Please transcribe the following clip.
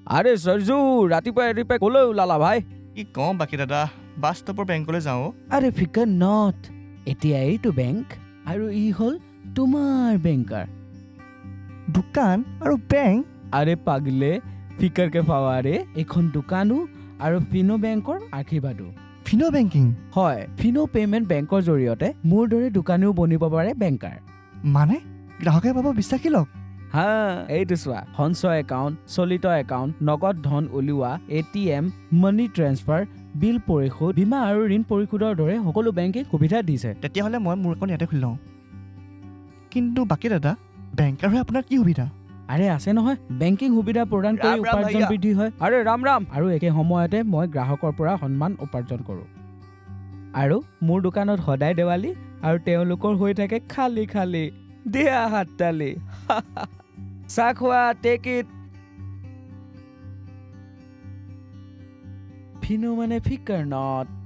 আৰে সৰজু, ৰাতিপুৱাই ৰাতিপুৱাই ক'লৈ ওলালা ভাই? কি কওঁ বাকী দাদা, বাছ ষ্টপৰ বেংকলৈ যাওঁ অ'। আৰে ফিকাৰ not, এতিয়া এইটো বেংক আৰু ই হ'ল তোমাৰ বেংকাৰ। দোকান আৰু বেংক? আৰে পাগলে, ফিকাৰ কে ফাৱাৰে। এইখন দোকানো আৰু ফিনো বেংকৰ আশীৰ্বাদো। ফিনো বেংকিং? হয়, ফিনো পে'মেণ্ট বেংকৰ জৰিয়তে মোৰ দৰে দোকানীও বনিব পাৰে বেংকাৰ। মানে গ্ৰাহকে পাব বিশ্বাসী লগ? হা, এইটো চোৱা, সঞ্চয় একাউণ্ট, চলিত একাউণ্ট, নগদ ধন উলিওৱা, এটিএম, মানি ট্ৰেন্সফাৰ, বিল পৰিশোধ, বীমা আৰু ঋণ পৰিশোধৰ দৰে সকলো বেংকে সুবিধা দিছে। তেতিয়াহ'লে মই মোৰ একাউণ্ট ইয়াতে খুলি লওঁ। কিন্তু বাকী দাদা, বেংকাৰ হৈ আপোনাৰ কি সুবিধা? আৰে আছে নহয়, বেংকিং সুবিধা প্ৰদান কৰি ৰাম ৰাম উপাৰ্জন ভাইয়া। বৃদ্ধি হয়। আৰে ৰাম ৰাম। আৰু একে সময়তে মই গ্ৰাহকৰ পৰা সন্মান উপাৰ্জন কৰোঁ। আৰু মোৰ দোকানত সদায় দেৱালী আৰু তেওঁলোকৰ হৈ থাকে খালী খালী। দিয়া হাততালি। চাহ খোৱা, টেক it. Fino মানে ফিকাৰ not.